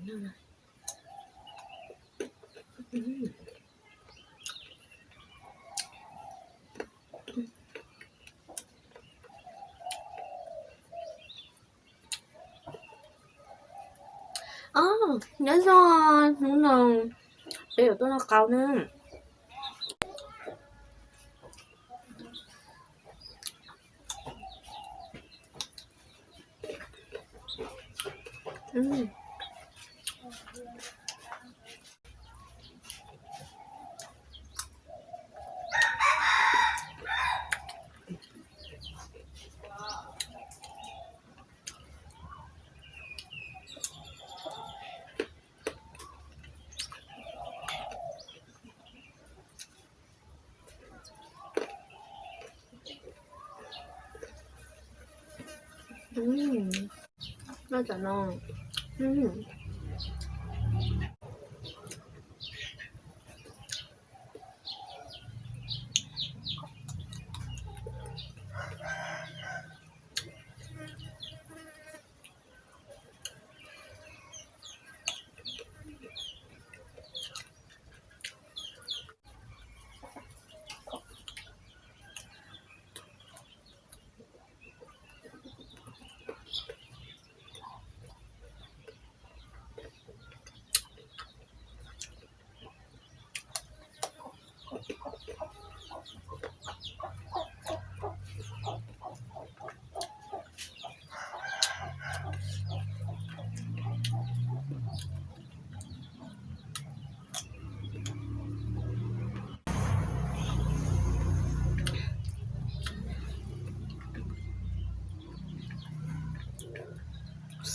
Nyob zoo, hnub no peb yuav tuaj noj qau na. Noj cov no.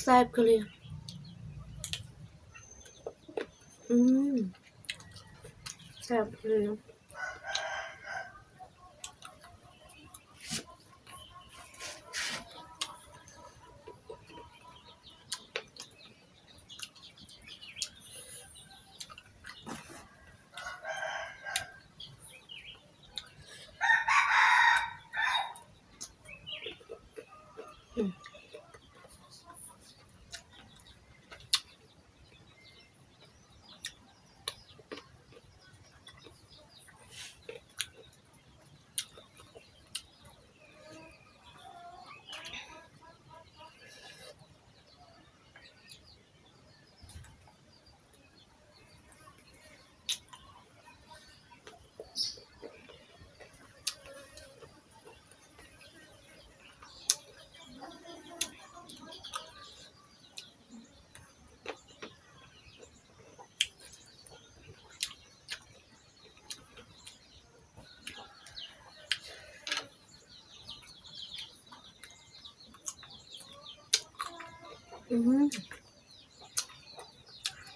Xab kawg li. Xab kawg li.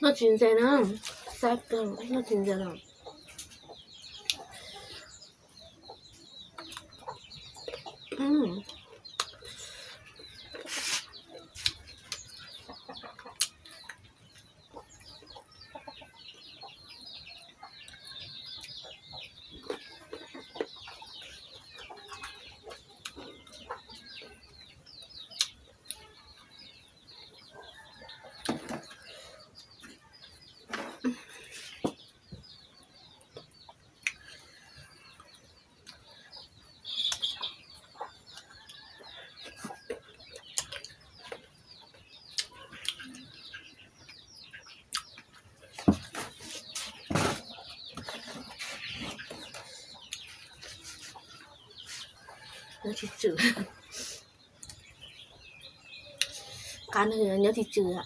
Noj tsis ntse na, xab kawg, noj tsis ntse lawm. Nyob tsis tswm. Qab no nyob tsis tswm.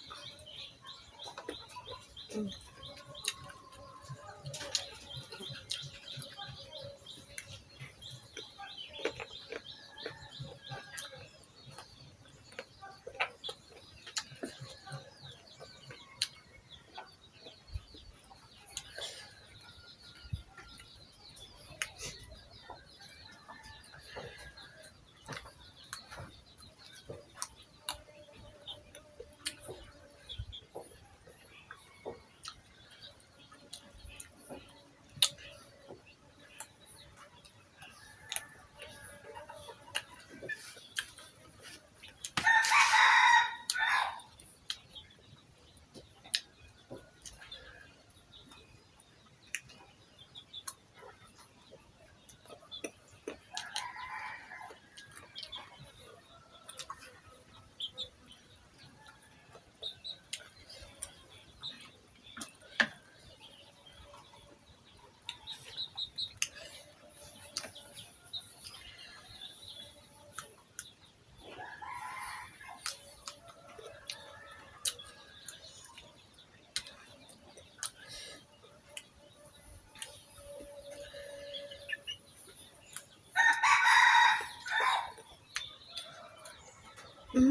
Nej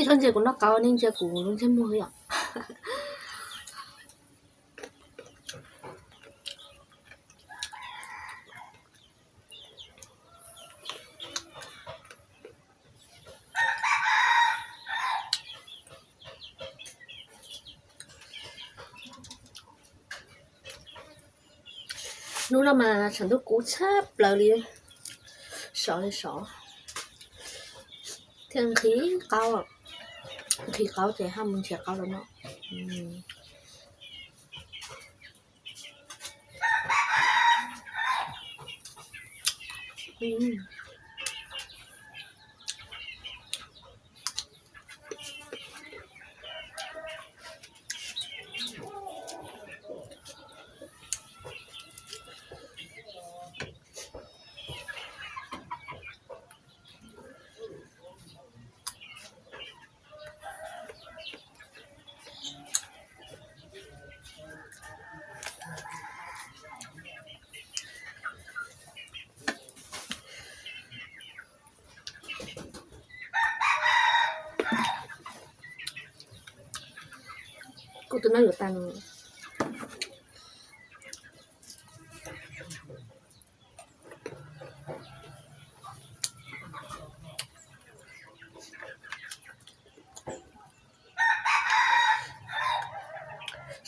txhob ntsia kuv noj qab, nej ntsia kuv lub ntsej muag yom. Hnub no mas tshav ntuj kub tshaj plaws li, sov li sov, thiaj nqhis qaub, nqhis qaub ces ho mus nrhiav qaub los noj. Kuv tus no yuav tas no.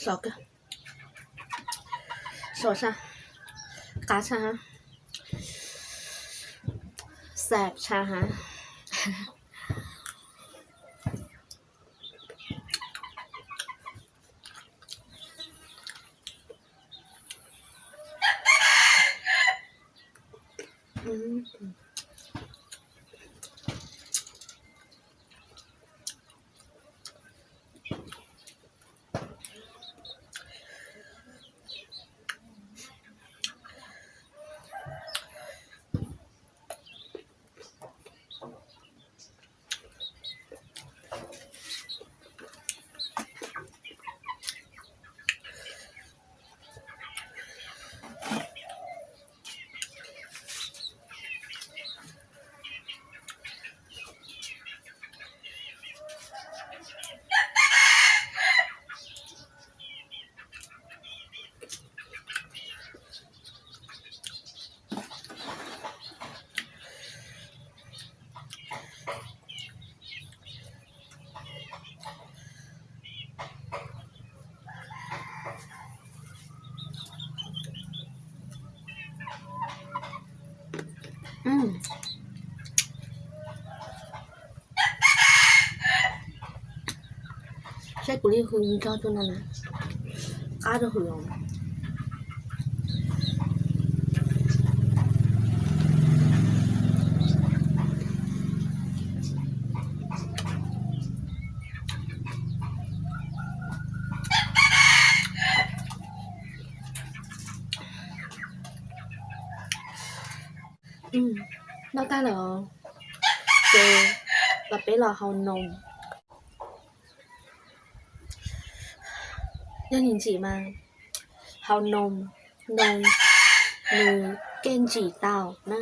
Sov, sov tshaj, qab tshaj, xav tshaj ha. Saib kuv li hws nrog tus no na, qab rau hws os. Noj tag lawm ces los peb los haus noos. Yog nim ntsim mas haus noos, noos nws kej ntsim tau na.